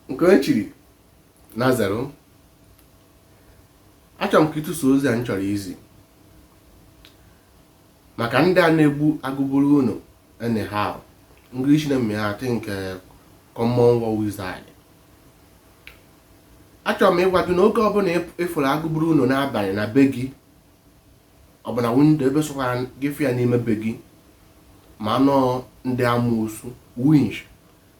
Nke onye chiri na zero. Achọrọ m ka ị tụsa ozi a m chọrọ izi maka ndị a na-egbu agụburu unu anyhow. English name ya, I think, common war wizard. Achọrọ m ịgwa gị na oge ọbụla ị fụrụ agụburu unu n'abalị na be gị, ọ bụ na window ebe sọkwara gị fụ ya n'ime be gị, ma nọọ ndị amoosu winch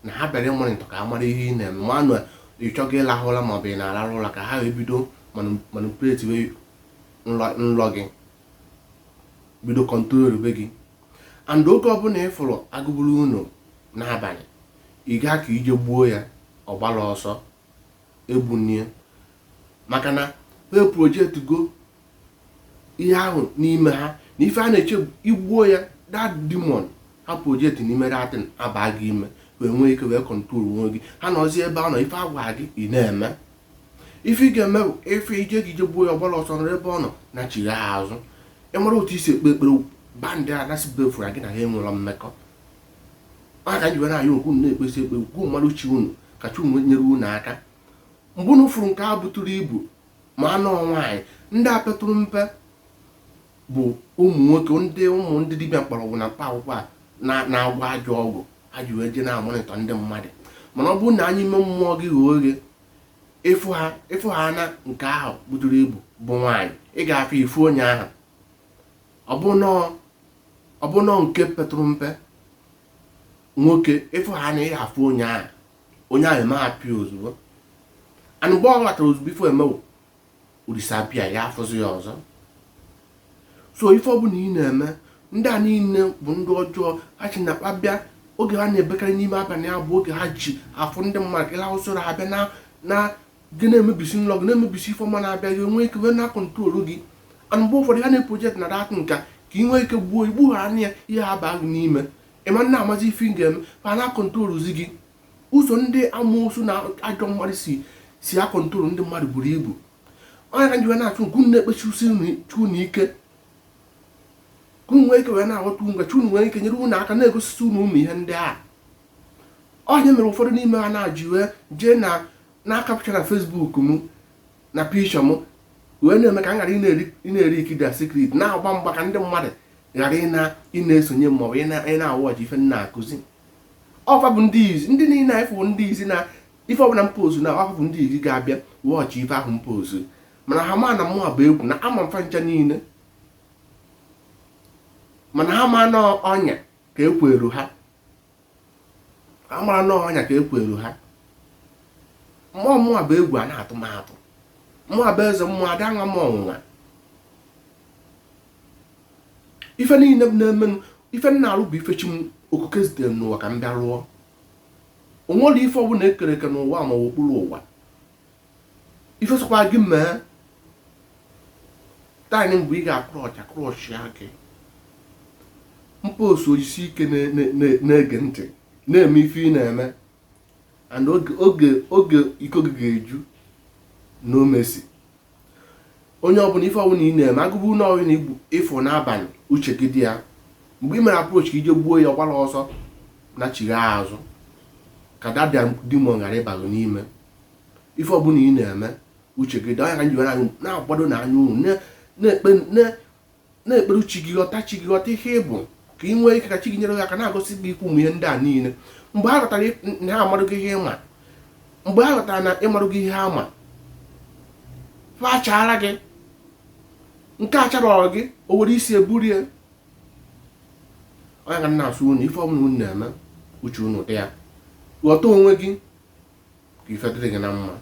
na ha bịara ịmonitor ka ha mara ihe ị na-eme, ma na ị chọghị ịlahụ ụra maọbụ ị na-ararụ ụra, ka ha wee bido manipulate nlọ gị, bido control be gị. And oge ọbụla ị fụrụ agụburu unu n'abalị, ị gaa ka ije gbuo ya, ọ gbara ọsọ, egbunie, maka na ha project go ihe ahụ n'ime ha na ife a na-eche igbuo ya. That demon ha project n'ime that thing aba gị ime, wee nwee ike wee control onwe gị. Ha nọzi ebe a nọ, ife agwa gị ị na-eme. Ife ị ga-eme bụ ife ije gị ije gbuo ya, ọgbara ọsọ, nọrọ ebe ọ nọ na chigha azụ. Ị mara otu isi ekpe ekpere bandị a nasị befuru gị na ha enwere mmekọ. Ọ ka ji wee na-ayọ okwu na-ekpesi ekpe ukwu mmadụ chi unu ka chi unu nyere unu aka. Mgbe unu fụrụ nke a buturu ibu, ma anụ nwaanyị, ndị a petụrụ mpe bụ ụmụ nwoke, ndị ụmụ ndị dibịa mkpọrọgwụ na mkpa akwụkwọ a na-agwọ ajọ ọgwụ ha ji wee jee na-amonitor ndị mmadụ. Mana ọ bụrụ na anya ime mmụọ gị ghọọ oghe, ịfụ ha, ịfụ ha na nke ahụ buturu ibu bụ nwaanyị, ị ga-afụ ifu onye ahụ. Ọ bụ nọọ nke petụrụ mpe nwoke, ịfụ ha na ị ga-afụ onye ahụ, onye ahụ eme apịa ozugbo. And mgbe ọ ghọtara ozugbo, ife emewo disappear, ya afụzi ya ọzọ. So ife ọbụla ị na-eme, ndị a niile bụ ndị ọjọọ. Ha chi na bịa oge ha na-ebekarị n'ime abalị ya bụ oge ha ji afụ ndị mmadụ ịla usoro ha bịa na gị na-emebisi nlọ gị, na-emebisi ife ọma na-abịa gị, nwee ike wee na control gị. And mgbe ụfọdụ ha na-eproject na that nka ka ị nwee ike gbuo igbu ha anya, ihe ha baa gị n'ime, ịma nna amazi ife ị ga-eme, ha na-acontrolzi gị. Ụzọ ndị amoosu na ajọ mmadụ si acontrol ndị mmadụ buru ibu. Onye ka nji wee na-achụ nke unu na-ekpechisi unu ike, ka unu nwee ike wee na-aghọta unu, ka unu nwee ike nyere unu aka na-egosisi unu ụmụ ihe ndị a. Onye mere ụfọdụ n'ime ha na-ji wee jee na na-acapture na Facebook m na picture m, wee na-eme ka m ghara ị na-eri ikida secret, na-agba mgba ka ndị mmadụ ghara ị na-esonye m maọbụ ị na-awatch ife m na-akụzi. Ọfa bụ ndị izi, ndị niile na ifụ ndị izi na ife ọbụla m post na ọfa bụ ndị izi ga-abịa watch ife ahụ m post. Mana ha ma na mụ bụ egwu na ama mfa ncha niile, mana ha ma na ọnya ka ekweru ha, ha mara na ọnya ka ekweru ha. Mmụọ mụa bụ egwu a na-atụ m atụ. Mụa bụ eze mmụọ, ada nwa m ọnwụnwa. Ife niile na-eme, ife m na-arụ bụ ife chi m okuke zitere m n'ụwa ka m bịa rụọ. O nwere ife ọbụla ekere eke n'ụwa ma okpuru ụwa, ife sọkwa gị mee taanyị mgbe ị ga-acrush acrush ya gị mposu ojisi ike na-ege ntị, na-eme ife ị na-eme. And oge iko gị ga-eju n'omesi onye ọbụla. Ife ọbụla ị na-eme, agụbụ na ọbụla igbu ịfụ n'abalị, uche gị dị ya. Mgbe ị mere approach ka ije gbuo ya, ọgbara ọsọ na chigha azụ, ka that demon ghara ịba gị n'ime. Ife ọbụla ị na-eme, uche gị dị ọnya. Ka nji were na-akwado na anya unu na-ekpe na-ekpere chi gị, ghọta chi gị, ghọta ihe ị bụ, ka ị nwee ike ka chi gị nyere gị aka na-agosi gị ikwu ụmụ ihe ndị a niile. Mgbe ha ghọtara na ha amarụgo ihe ịma, mgbe ha ghọtara na ịmarụgo ihe ha ma, fachaara gị nke a chara gị, o were isi eburie onye ka na-asụ unu. Ife ọbụla unu na-eme, uche unu dị ya. Ghọta onwe gị ka ife dịrị gị na mma.